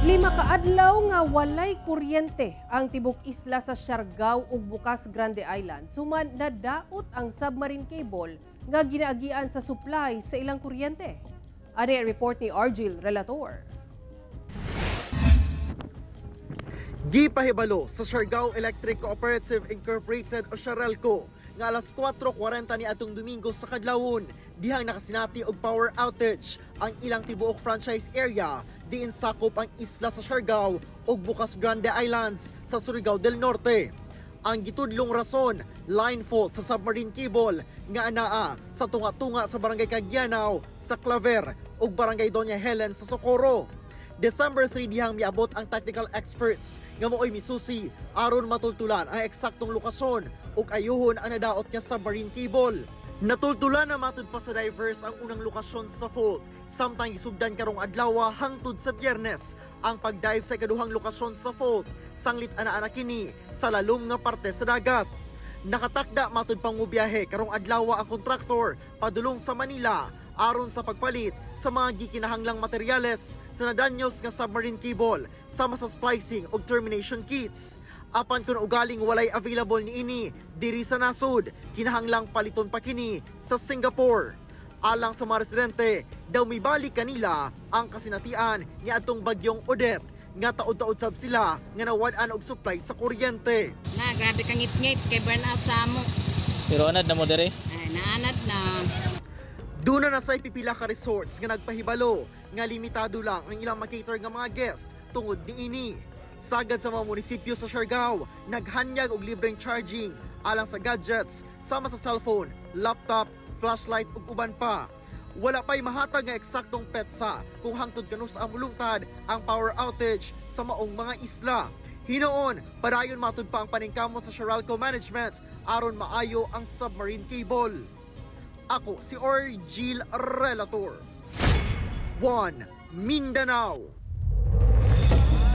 5 ka adlaw nga walay kuryente ang tibok isla sa Siargao ug Bukas Grande Island suman nadaot ang submarine cable nga ginaagian sa supply sa ilang kuryente. Ani ang report ni Argil Relator. Gipahibalo sa Siargao Electric Cooperative Incorporated o Siarelco nga alas 4:40 ni atong Domingo sa kadlawon dihang nakasinati og power outage ang ilang tibuok franchise area diin sakop ang isla sa Siargao ug Bukas Grande Islands sa Surigao del Norte. Ang gitudlong rason, line fault sa submarine cable nga anaa sa tunga-tunga sa Barangay Cagdianao sa Claver ug Barangay Doña Helen sa Socorro. December 3 dihang miabot ang technical experts nga mooy misusi aron matultulan ang eksaktong lokasyon ug ayuhon ang nadaot nga submarine cable. Natultulan na matud pa sa divers ang unang lokasyon sa fault, samtang gisugdan karong adlaw hangtod sa Biyernes ang pagdive sa ikaduhang lokasyon sa fault, sanglit ana-ana kini sa lalom nga parte sa dagat. Nakatakda matud pang mubiyahe karong adlaw ang kontraktor padulong sa Manila aron sa pagpalit sa mga gikinahanglang materyales sa nadanyos nga submarine cable sama sa splicing ug termination kits. Apan kun ugaling walay available niini diri sa nasod, kinahanglang paliton pa kini sa Singapore. Alang sa mga residente, daw mibalik kanila ang kasinatian ni atong bagyong Odette nga taod-taod sab sila nga nawad-an og supply sa kuryente. Na grabe kang ngit-ngit kay burnout sa amo. Pero anad na mo diri? Ay, naanad na. Duna na sa pipila ka resorts nga nagpahibalo nga limitado lang ang ilang makater nga mga guest tungod niini. Sagad sa mga munisipyo sa Siargao, naghanyag og libreng charging alang sa gadgets sama sa cellphone, laptop, flashlight ug uban pa. Wala pa'y mahatag nga eksaktong petsa kung hangtod kanus ang mulungtad ang power outage sa maong mga isla. Hinoon, padayon matud pa ang paningkamot sa Siarelco Management aron maayo ang submarine cable. Ako si Orgil Relator. 1 Mindanao.